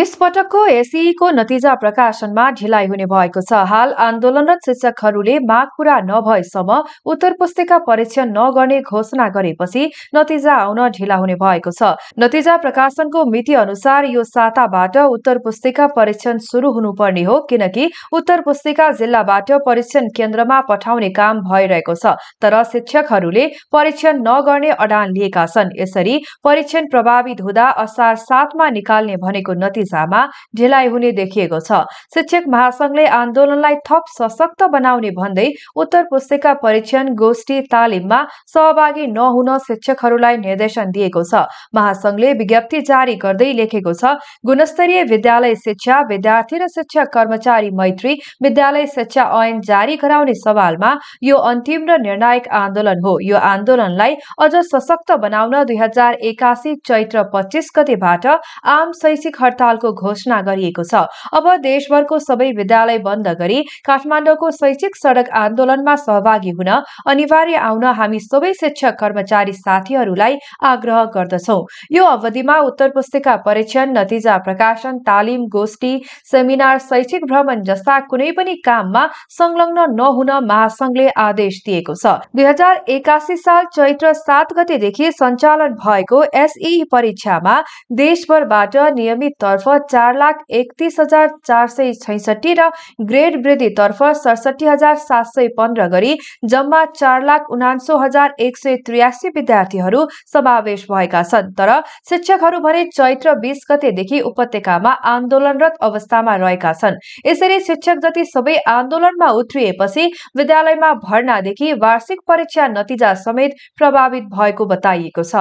यस पटकको एसईको नतिजा प्रकाशनमा ढिलाइ हुने भएको छ। हाल आन्दोलनरत शिक्षकहरूले माग पूरा नभएसम्म उत्तर पुस्तिका परीक्षण नगर्ने घोषणा गरेपछि नतिजा आउन ढिला हुने भएको छ। नतिजा प्रकाशनको मिति अनुसार यो साताबाट उत्तर पुस्तिका परीक्षण शुरू हुनुपर्ने हो, किनकि उत्तर पुस्तिका जिल्लाबाट परीक्षण केन्द्रमा पठाउने काम भइरहेको छ। तर शिक्षकहरूले परीक्षण नगर्ने अडान लिएका छन्। यसरी परीक्षण प्रभावित हुँदा असार 7 मा निकाल्ने भनेको नतिजामा ढिलाइ हुने देखिएको छ। शिक्षक महासंघले आन्दोलनलाई थप सशक्त बनाउने भन्दै उत्तर पुस्तिका परीक्षण गोष्ठी तालिममा सहभागी नहुन शिक्षकहरूलाई निर्देशन दिएको छ। महासंघले विज्ञप्ति जारी गर्दै लेखेको छ, गुणस्तरीय विद्यालय शिक्षा, विद्यार्थी र शिक्षक कर्मचारी मैत्री विद्यालय शिक्षा ऐन जारी गराउने सवालमा यो अन्तिम र निर्णायक आन्दोलन हो। यो आन्दोलनलाई अझ सशक्त बनाउन 2081 चैत्र 25 गतेबाट आम शैक्षिक हडतालको घोषणा गरिएको छ। अब देशभरको सबै विद्यालय बन्द गरी काठमाडौँको शैक्षिक सडक आन्दोलनमा सहभागी हुन अनिवार्य आउन हामी सबै शिक्षक कर्मचारी साथीहरूलाई आग्रह गर्दछौं। यो अवधिमा उत्तर पुस्तिका परीक्षण, नतिजा प्रकाशन, तालिम, गोष्ठी, सेमिनार, शैक्षिक भ्रमण जस्ता कुनै पनि काममा संलग्न नहुन महासंघले आदेश दिएको छ। 2081 साल चैत्र 7 गतेदेखि सञ्चालन भएको एसई परीक्षामा देशभरबाट नियमित तर्फ 4,31,466 र ग्रेड वृद्धितर्फ 67,715 गरी जम्मा 4,49,183 विद्यार्थीहरू समावेश भएका छन्। तर शिक्षकहरू भने चैत्र 20 गतेदेखि उपत्यकामा आन्दोलनरत अवस्थामा रहेका छन्। यसरी शिक्षक जति सबै आन्दोलनमा उत्रिएपछि विद्यालयमा भर्नादेखि वार्षिक परीक्षा नतिजा समेत प्रभावित भएको बताइएको छ।